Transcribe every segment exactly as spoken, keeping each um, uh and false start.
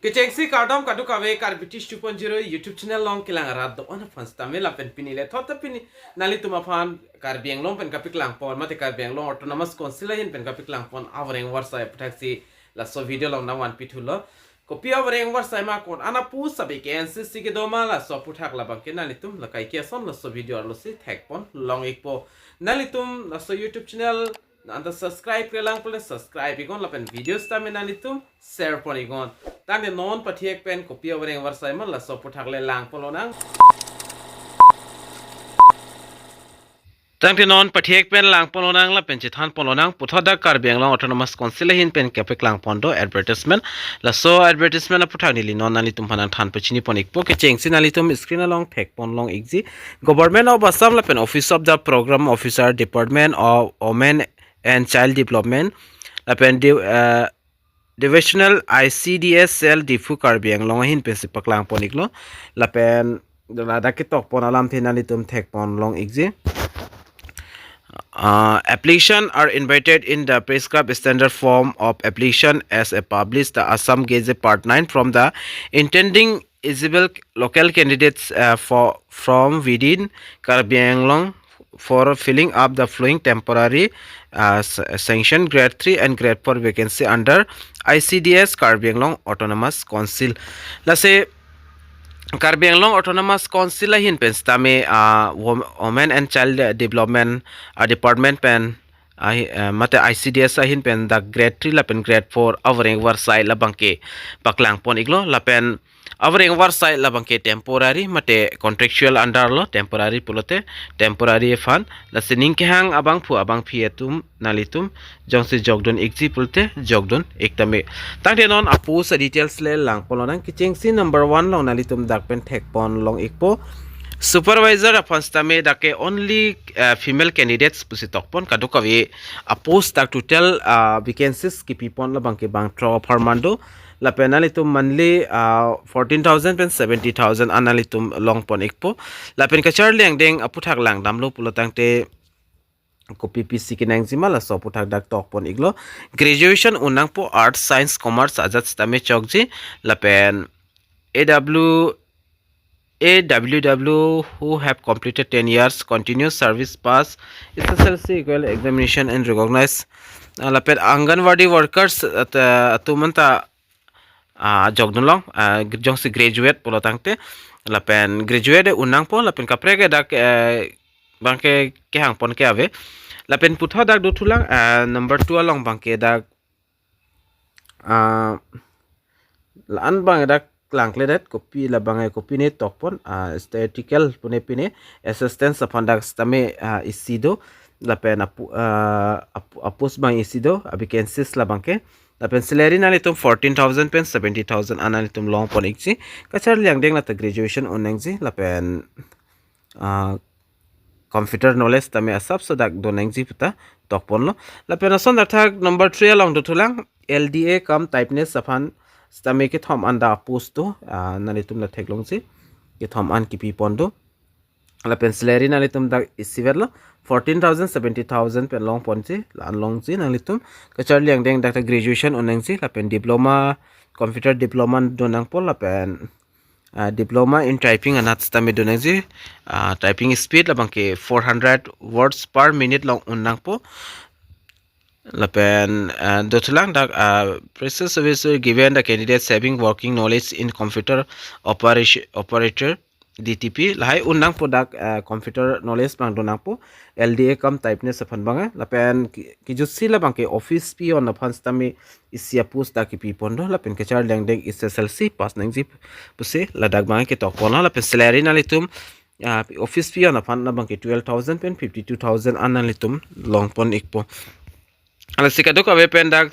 Kechengsi kardom kadokave Karbi Tish two point zero YouTube channel along kelang arat do-an aphan sitame lapen pini le thot ta pini nanglitum aphan Karbi Anglong pen kapaklang pon mate Karbi Anglong Autonomous Council ahin pen kapaklang pon avoreng varsai aputhaksi laso video along nangvanpi thulo. Kopi avoreng varsai ma, ko-an apost, vacancy si kedo ma, laso aputhak labangke nanglitum lakai ke ason laso video arlo si thek pon long ikpo. Nanglitum laso YouTube channel anta subscribe-re lang pulote subscribe iknon lapen video sitame nanglitum share pon iknon. Tangte non pathek pen kopi avoreng varsai ma laso aputhak le lang pon lonang. Tangte non pathek pen lang pon lonang lapen chethan pon lonang, puthot dak Karbi Anglong Autonomous Council ahin pen kapaklang pon do advertisement. Laso advertisement aputhak neli non nanglitum aphan nangthan pachini pon ikpo. Kechengsi nanglitum screen along thek pon long ikji. Government of Assam lapen Office of the Program Officer, Department of Women and Child Development lapen di-, eh, Divisional I C D S Cell Diphu Karbi Anglong ahin pensi paklang pon iklo. Lapen ladak ketok pon alamthe nanglitum thek pon long ikji. Uh, application are invited in the prescribed standard form of application as a published the Assam Gazette Part nine from the intending eligible local candidates, uh, for, from within Karbi Anglong for filling up the following temporary, uh, s-, sanction grade three and grade four vacancy under I C D S Karbi Anglong Autonomous Council. Lasi Karbi Anglong Autonomous Council ahin pen sitame, uh, Wom-, Women and Child Development, uh, Department pen, uh, hi-, uh, mate I C D S ahin pen dak grade three lapen grade four avoreng varsai labangke paklang pon iklo lapen avoreng varsai labangke temporary mate contractual under lo, temporary pulote temporary aphan. Lasi ning kehang abangphu abangphi atum nanglitum jongsi jokdun ikji pulote jokdun ik tame. Tangte non apost adetails le lang pon lonang. Kechengsi number one along nanglitum dak pen thek pon long ikpo. Supervisor aphan sitame dak ke only, uh, female candidates pusi tok pon, kadokave apost dak total, uh, vacancies kipi pon labangke bang throk apharman do. Lapen nanglitum monthly, uh, fourteen thousand pen seventy thousand an nanglitum long pon ikpo. Lapen kacharli angdeng aputhak lang damlo pulo tangte kopi pisi kenangji ma laso aputhak dak tok pon iklo. Graduation un nangpo, arts, science, commerce ajat sitame chokji. Lapen A W, A W W who have completed ten years continuous service pass S S L C equal examination and recognize. Ah, lapen Anganwadi workers at, ah, atum anta, ah, jokdun long, ah, jongsi graduate pulo tangte. Lapen graduate un nangpo, lapen kaprek ke dak, eh, bangke kehang pon ke ave. Lapen puthot dak dothulang, ah, number two along bangke dak, ah, la-an bang dak klangkledet kopi labang, eh, kopine tok pon, ah, statistical pune pine assistance aphan dak sitame, ah, isi do lapen apu-, ah, apu-, apost bang isi do, ah, vacancies labangke. Lapen salary nanglitum fourteen thousand pen seventy thousand an nanglitum long pon ikji. Kacharli angdeng lata graduation un nangji lapen, ah, computer knowledge tame asapso dak do nangji puta tok ponlo. Lapen ason athak number three along dothulang, L D A cum typist aphan sitame kethom an dak apost do, ah, nanglitum la theklongji, kethom an kipi pon do. Lapen salary nanglitum dak isivet lo, fourteen thousand, seventy thousand pen long ponji, la-an longji nanglitum. Kacharli angdeng dak ta graduation un nangji, lapen diploma, computer diploma do nangpo, lapen, ah, diploma in typing anat sitame do nangji, ah, typing speed labangke four hundred words per minute along un nangpo. Lapen, ah, dothulang dak, ah, process service given the candidates having working knowledge in computer operation, operator D T P, lahai un nangpo dak, ah, computer knowledge bang do nangpo, L D A cum typist aphan bang, eh. Lapen ki-, kijutsi labangke office peon aphan sitame isi apost dak kipi pon do, lapen kacharli angdeng S S L C pass nangji pusi ladak bang ketok ponlo. Lapen salary nanglitum, ah, office peon aphan labangke twelve thousand pen fifty-two thousand an nanglitum long pon ikpo. Lasi kadokave pen dak,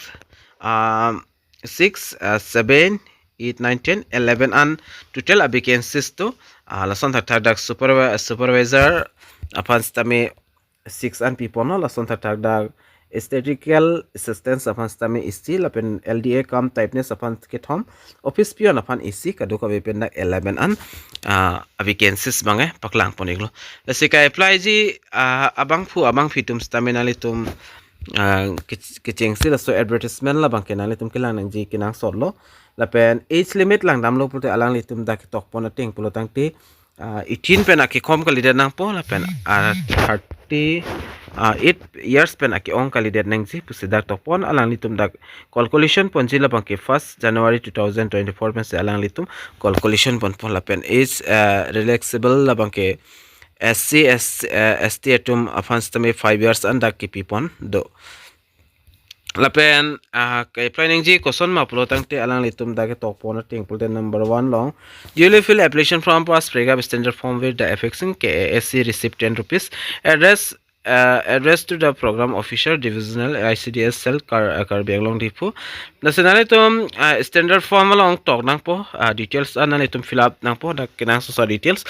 ah, six, ah, seven, eight, nine, ten, eleven an total a vacancies do. Ah, lason thakthak dak supervi-, supervisor aphan sitame six an pi ponlo, lason thakthak dak statistical assistance aphan sitame isi, lapen L D A cum typist aphan kethom, office peon aphan isi, kadokave pen dak eleven an, ah, a vacancies bang, eh, paklang pon iklo. Lasi ka-apply ji, ah, abangphu abangphi atum sitame nanglitum, ah, kech- kechengsi laso advertisement labangke nanglitum kelang nangji kenangsotlo. Lapen age limit langdamlo pulote alanglitum dak ketokpon ateng pulo tangte, ah, eighteen pen akekom kalidet nangpo lapen, ah, thirty, ah, eight years pen ake-ong kalidet nangji pusi dak tokpon. Alanglitum dak calculation ponji labangke first January two thousand twenty-four pensi alanglitum calculation ponpo lapen age, ah, relaxable labangke S C, S, eh, S T atum aphan sitame five years an dak kepipon do. Lapen, ah, ke-apply nangji kosonma pulo tangte alanglitum dak ketokpon ateng pulote number one along, duly fill application form plus pregap standard form with the affixing K A S C receipt ten rupees. Address, uh, address to the program officer, divisional I C D S cell, Kar-, uh, Karbi Anglong Diphu. Lasi nanglitum, uh, standard form along tok nangpo, uh, details an nanglitum fill up nangpo, dak kenangsot details.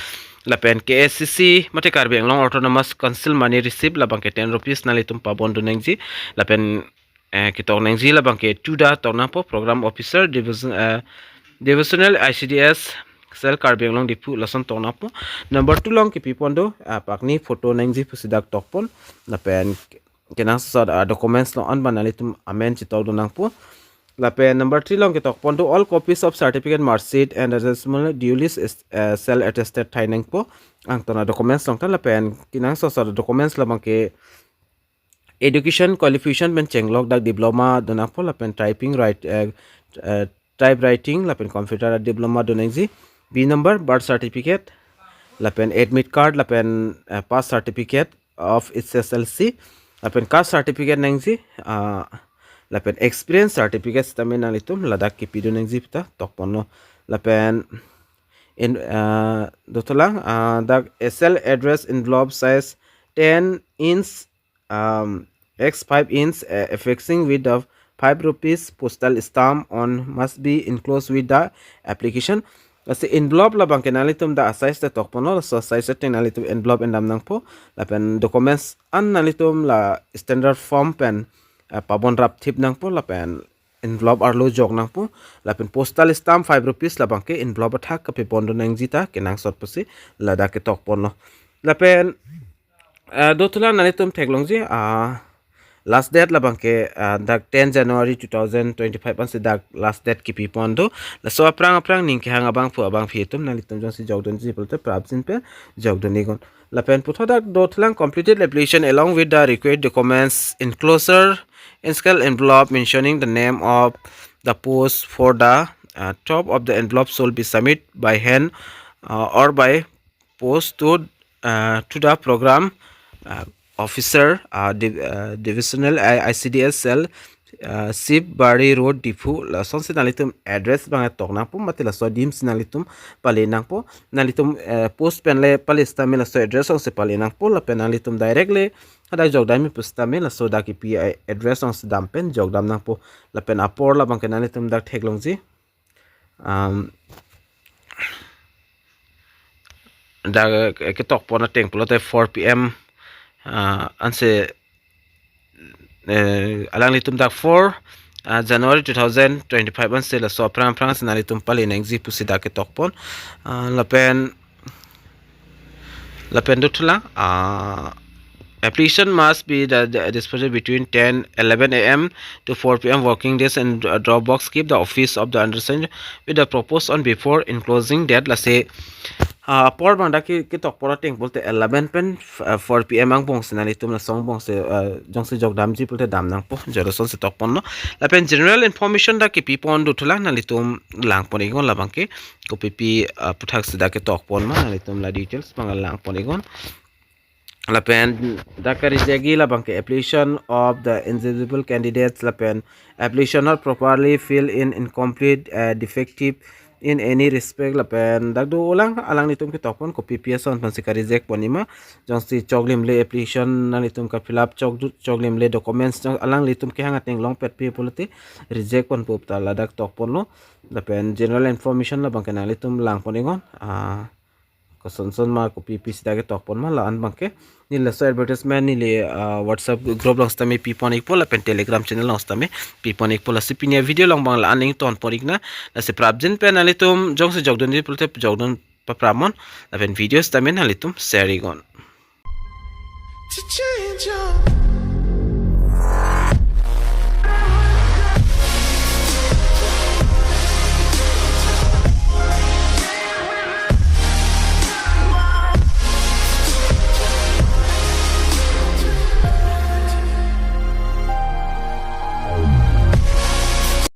Lapen K A C C mate Karbi Anglong Autonomous Council money receipt labangke ten rupees nanglitum pabon dun nangji. Lapen, eh, ketok nangji labangke two da tok nangpo, program officer, division, eh, divisional I C D S cell, Karbi Anglong Diphu, lason tok nangpo. Number two along kepipon do, ah, pakni photo nangji pusi dak tokpon. Lapen kenangsot, ah, documents along an ba nanglitum amen chetok dun nangpo. Lapen number three along ketokpon do, all copies of certificate, mark sheet and attestation duly is, eh, cell attested thai nangpo. Angton adocuments along ta. Lapen kenangsot documents labangke education qualification pen chenglok dak diploma dun nangpo lapen typing, write, eh, eh, typewriting lapen computer diploma dun nangji. B number, birth certificate lapen admit card lapen, eh, pass certificate of H S L C lapen caste certificate nangji, ah, lapen experience certificate sitame nanglitum ladak kepi dun nangji puta tokponlo. Lapen in, ah, dothulang, ah, dak cell address envelope size ten inch, um, x five inch, uh, affixing with the five rupees postal stamp on must be enclosed with the application. Lasi envelope labangke nanglitum dak a-size ta tokponlo, laso size ateng nanglitum envelope endam nangpo. Lapen documents an nanglitum la standard form pen, uh, pabon rapthip nangpo lapen envelope arlo jok nangpo. Lapen postal stamp five rupees labangke envelope athak kapepon dun nangji ta kenangsot pusi ladak ketokponlo. Lapen, eh, dothulang nanglitum theklongji, ah, last date labangke, ah, dak ten January two thousand twenty-five ansi dak last date kepipon do. Laso aphrang aphrang ning kehang abangphu abangphi atum nanglitum jongsi jokdunji pulote prapjin pen jokdun iknon. Lapen puthot dak dothulang, completed application along with the required documents, enclosure in scale envelope mentioning the name of the post for the, uh, top of the envelope shall be submit by hand, uh, or by post to, uh, to the program, uh, officer, uh, div-, uh, divisional I-, I C D S cell, uh, Shivbari Road, Diphu. Lasonsi nanglitum address abang tok nangpo, mate laso adim si nanglitum pale nangpo. Nanglitum, uh, post pen le pale sitame laso address alongsi pale nangpo, lapen nanglitum direct le hadak jokdamji pusitame laso dak kepi, uh, address alongsi dam pen jokdam nangpo. Lapen apor labangke nanglitum dak theklongji. Um, dak ketokpon ateng pulote four P M, ah, ansi, eh, alanglitum dak four, ah, January two thousand twenty-five ansi laso aphrang aphrang si nanglitum pale nangji pusi dak ketokpon. Ah, lapen, lapen dothulang, ah, application must be the, the disposed between ten, eleven A M to four P M working days and, uh, drop box keep the office of the undersigned with the proposed on before enclosing date. Lasi, ah, apor abang dak ke, ketokpon ateng pulote eleven pen, uh, four P M angbong si nanglitum laso angbong si, uh, jongsi jokdamji pulote dam nangpo, jo lasonsi tokponlo. Lapen general information dak kepipon dothulang, nanglitum langpon iknon labangke kopipi, uh, aputhak si dak ketokpon ma, nanglitum la details abang langpon iknon. Lapen dak ka-rejectji labangke application of the eligible candidates, lapen application not properly filled in, incomplete, uh, defective in any respect. Lapen dak dolang, alanglitum ketokpon kopipi ason aphansi ka-reject ponji ma. Jongsi choklimle application nanglitum ka-fill up, chok du-, choklimle documents jong alanglitum kehang ateng longpetpe pulote reject ponpo ta ladak tokponlo. Lapen general information labangke nanglitum langpon iknon. Ah, kosonson ma kopipi si dak ketokpon ma, la-an abangke neli laso advertisement neli, ah, WhatsApp group along sitame pipon ikpo lapen Telegram channel along sitame pipon ikpo. Lasi pini avideo along abang la-an ingtonpon iknang. Lasi prapjin pen nanglitum jongsi jokdunji pulote jokdun papramnon, lapen video sitame nanglitum share iknon. To change your